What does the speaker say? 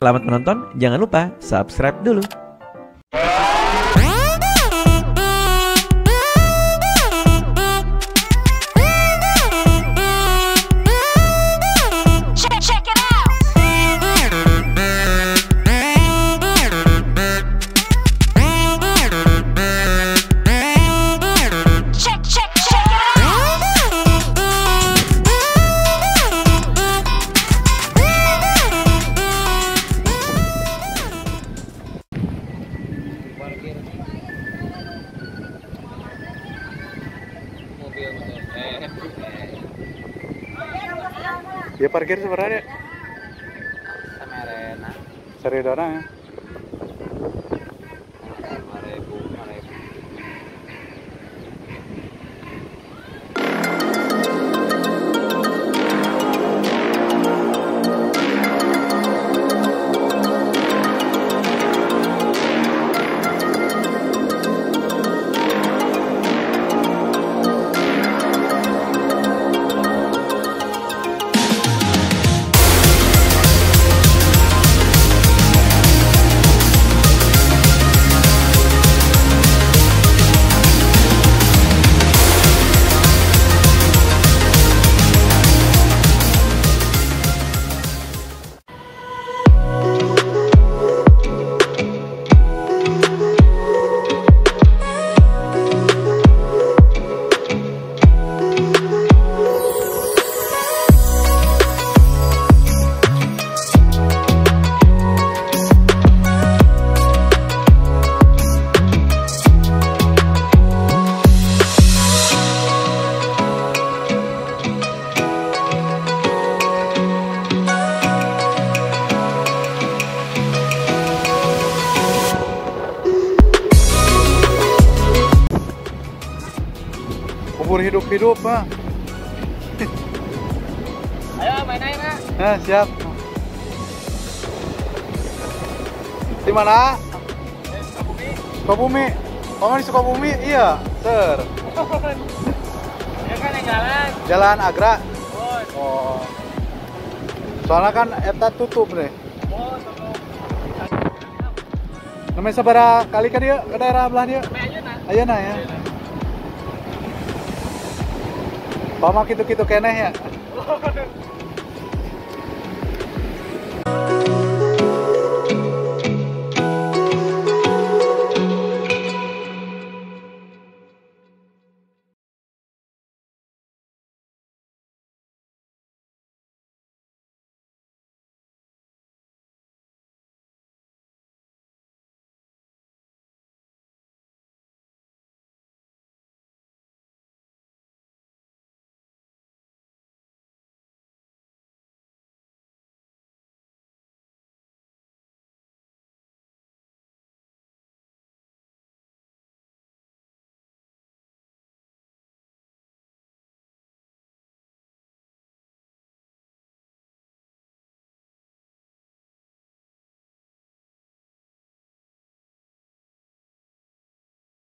Selamat menonton, jangan lupa subscribe dulu. Dia parkir sebenarnya. Samarena. Saridona ya. 5.000. Kubur hidup-hidup, Pak. Ayo main air, Pak. Nah, siap. Di mana? Sukabumi. Sukabumi. Oh, di Sukabumi? Iya, ser. Ya kan yang jalan. Jalan Agra. Oh. Soalnya kan eta tutup nih. Oh, tutup. Namanya sabaraha kali ka dieu ke daerah belah dieu? Ayeuna. Ayeuna ya. Pama gitu-gitu keneh ya.